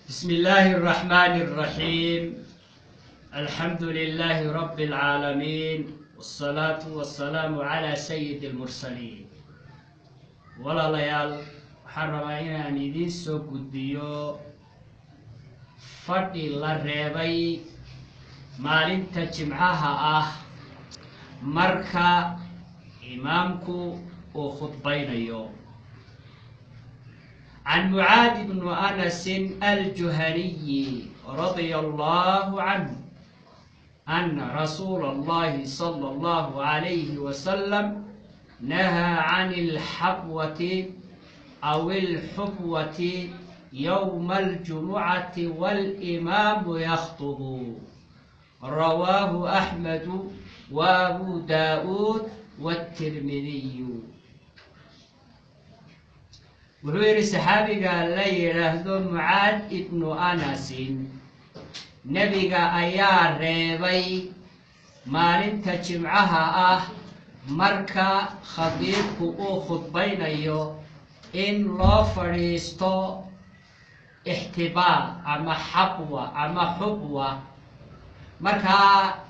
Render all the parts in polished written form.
بسم الله الرحمن الرحيم. الحمد لله رب العالمين، والصلاة والسلام على سيد المرسلين. Walaalayaal, waxaan rabaa inaan idiin soo gudbiyo fadhi la reebay maalinta Jimcaha ah marka imaamku uu khudbaynayo. عن معاذ بن أنس الجهني رضي الله عنه أن رسول الله صلى الله عليه وسلم نهى عن الحبوة أو الحبوة يوم الجمعة والإمام يخطب. رواه أحمد وأبو داود والترمذي. Wuxuu yidhi saxaabiga la yidhaahdo Mucaad ibnu Anasin, nebiga ayaa reebay maalinta Jimcaha ah marka khadiibku uu khudbaynayo in loo fadhiisto ixtibaa ama xabwa ama xubwa. Markaa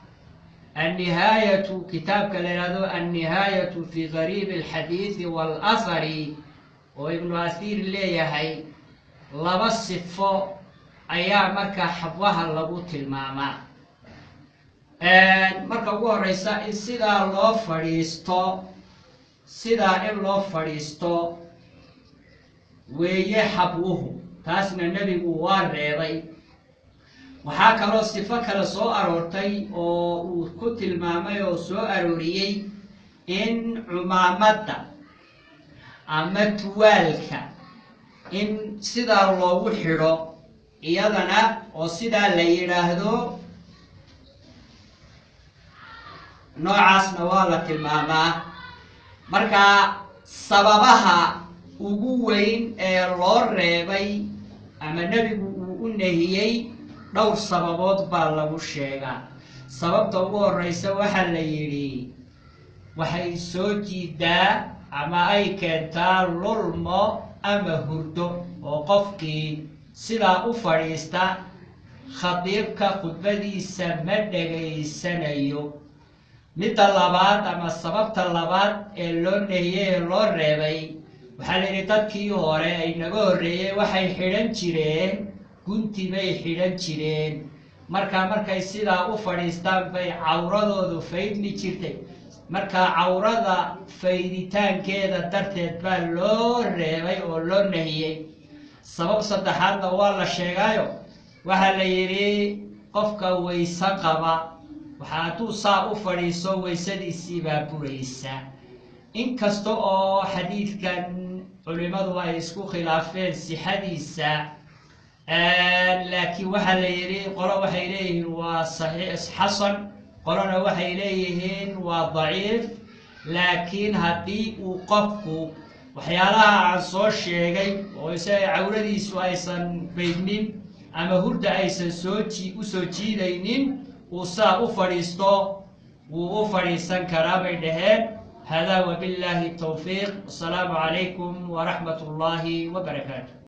annihaayatu, kitaabka la yidhaahdo Annihaayatu fi Gariibi Alxadiidi waalahari oo Ibnu Asiir leeyahay, laba sifo ayaa markaa xabwaha lagu tilmaamaa. Marka ugu horeysa, in sidaa loo fadhiisto, sidaa in loo fadhiisto weeye xabwuhu, taasna nebigu waa reebay. Waxaa kaloo sifo kale soo aroortay oo uu ku tilmaamay oo soo arooriyey in cumaamadda ama tuwaalka in sidaa loogu xidho iyadana, oo sidaa la yidhaahdo, noocaasna waa la tilmaamaa. Marka sababaha ugu weyn ee loo reebay ama nebigu uu u nahiyey dhowr sababood baa lagu sheegaa. Sababta ugu horeysa waxaa la yidhi waxay soo jiidaa ama ay keentaa lulmo ama hurdo, oo qofkii sidaa u fadhiista khadiibka khudbadiisa ma dhegaysanayo. Midda labaad ama sababta labaad ee loo nahiyey ee loo reebay, waxaa la yidhi dadkii hore ay naga horreeyey waxay xidhan jireen gunti bay xidhan jireen. Markaa markay sidaa u fadhiistaan bay cawradoodu faydmi jirtay. Markaa cawrada fayditaankeeda darteed baa loo reebay oo loo nahiyey. Sabab saddexaadna waa la sheegaayo, waxaa la yidhi qofka wayse qaba waxaa hadduu saa u fadhiiso waysadiisii baa buraysa. Inkasta oo xadiidkan culimadu ay isku khilaafeen sixadiisa, laakiin waxaa la yidhi qolo waxay leeyihiin waa saxiix xasan, qolona waxay leeyihiin waa daciif. Laakiin haddii uu qofku waxyaalaha aan soo sheegay oo isaga cawradiisu aysan faydmin ama hurda aysan soo u soo jiidaynin uu saa u fadhiisto, wuu u fadhiisan karaa bay dhaheen. Hada wabillahi towfiiq, wasalaamu calaykum waraxmat ullahi wabarakaatu.